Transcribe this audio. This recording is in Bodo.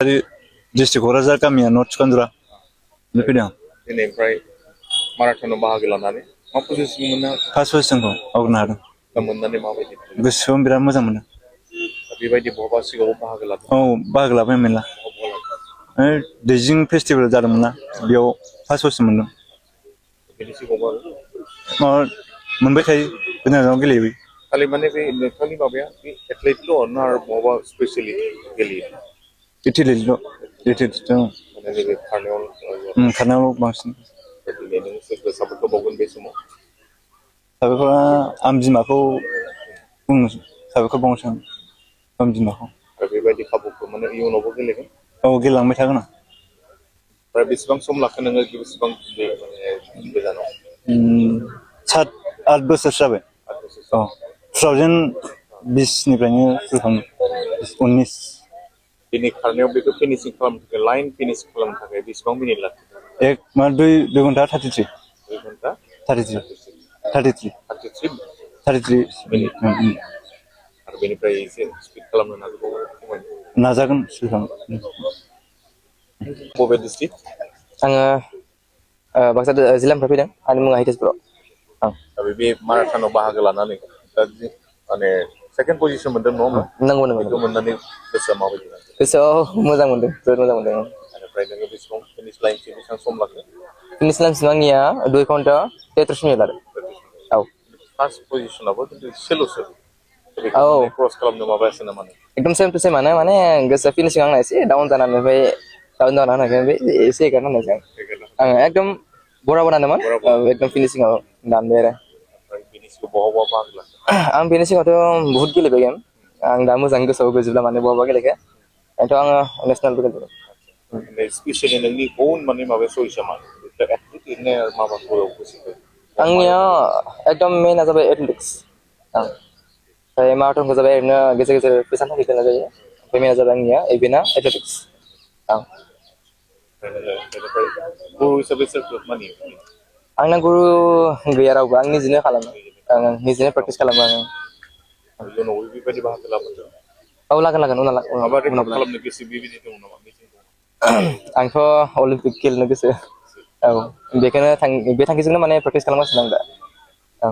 डिस्ट्रिक्ट क'क्राझार गामिया नर्थ सुखानजरा फैदों आं दिनैनिफ्राय माराथनाव बाहागो लानानै मा पजिसन मोननो फार्स्ट पजिसनखौ आवग्रिनो हादों दा मोननानै माबायदि गोसोआव बिराद मोजां मोनो बेबायदि बहाबा सिगाङाव बाहागो लादों औ बाहागो लाबाय मेरला दैजिं फेस्टिभेल जादोंमोन ना बेयाव फार्स्ट पजिसन मोनदों बेनि सिगाङाव माबा मोनबाय थायो गोजान गोजानाव गेलेयो खालि माने बे नोंथांनि माबाया बे एथलेटल' ना आरो बहाबा स्पेसियेलि गेलेयो एथलेटिक्स दं माने नैबे खारनायाव बांसिन दिनै नों सोरखौ सापर्ट होबावगोन बे समाव साबायखरा आं बिमाखौ बुंनो साबायखर बावनोसै आं बिमाखौ आरो बेबायदि खाबुखौ माने इयुनावबो गेलेगोन औ गेलेलांबाय थागोन आं ओमफ्राय बेसेबां सम लाखो नोङो बेसेबां माने गोजानाव 7-8 बोसोरसो जाबाय औ 2020 निफ्रायनो फैखाङो 19 दिनै खारनायाव बेखौ फिनिशिं खालामनो थाखाय लाइन फिनिश खालामनो थाखाय बेसेबां मिनिट लाखो 2 घन्टा 33 2 घन्टा 33 मिनिट आरो बेनिफ्राय एसे स्पिड खालामनो नाजाबावो नाजागोन बबे डिस्ट्रिक्ट आङो बाक्सा जिल्लानिफ्राय फैदों आंनि मुङा हितेश बर' दा बे माराथनाव बाहागो लानानै दा माने सेकेन्ड पजिसन मोनदों नङा होमबा नंगौ बेखौ मोननानै गोसोआ माबायदि गोसोआव मोजां मोनदों जोबोद मोजां मोनदों बेनिफ्राय नोङो बेसेबां फिनिश लाइनसिम बेसेबां सम लाखो फिनिश लाइनसिम आंनिया 2 घन्टा 33 मिनिट लादों औ फार्स्ट पजिसनाबो खिन्थु एसेल'सो औ क्रस खालामनो माबायासै नामा एकदम सेम टु सेम माने गोसोआ फिनिशिं आंना एसे डाउन जानानै ओमफ्राय डाउन जाना होनायखाय एसे एगारना होनायसै आं एकदम बराबर आनोमोन एकदम फिनिशिंआव दानबाय आरो बेनि सिगाङाव बहाबा बाहागो लाखो आं बेनि सिगाङावथ' बुहुत गेलेबाय गेम आं दा मोजाङै गोसोआव गैजोबला माने बहाबा गेलेखो दाथ' आङो नेसनेलबो गेलेदों स्पेसियेलि नोंनि ओन माने माबा चयसा मा एथलेटिक लिरनाय आरो माबाफोराव गोसो आंनिया एकदम मेइना जाबाय एथलेटिक्स ओमफ्राय माराथनखौ जाबाय ओरैनो गेजेर गेजेर फैसा थाखा गेलेनाय जायो ओमफ्राय मेइना जाबाय आंनिया इभेन्टआ एथलेटिक्स गुरु हिसाबै सोरखौ मानियो आंना गुरु गैया रावबो आं निजेनो खालामो आं निजेनो प्रेक्टिस खालामो आङो इयुनावबो बेबायदि बाहागो लाबोदों औ लागोन माबा रेकर्ड खालामनो गोसो बेबायदि दङ नामा आंथ' अलिम्पिक गेलेनो गोसो औ बेखौनो बे थांखिजोंनो माने प्रेक्टिस खालामगासिनो आं दा औ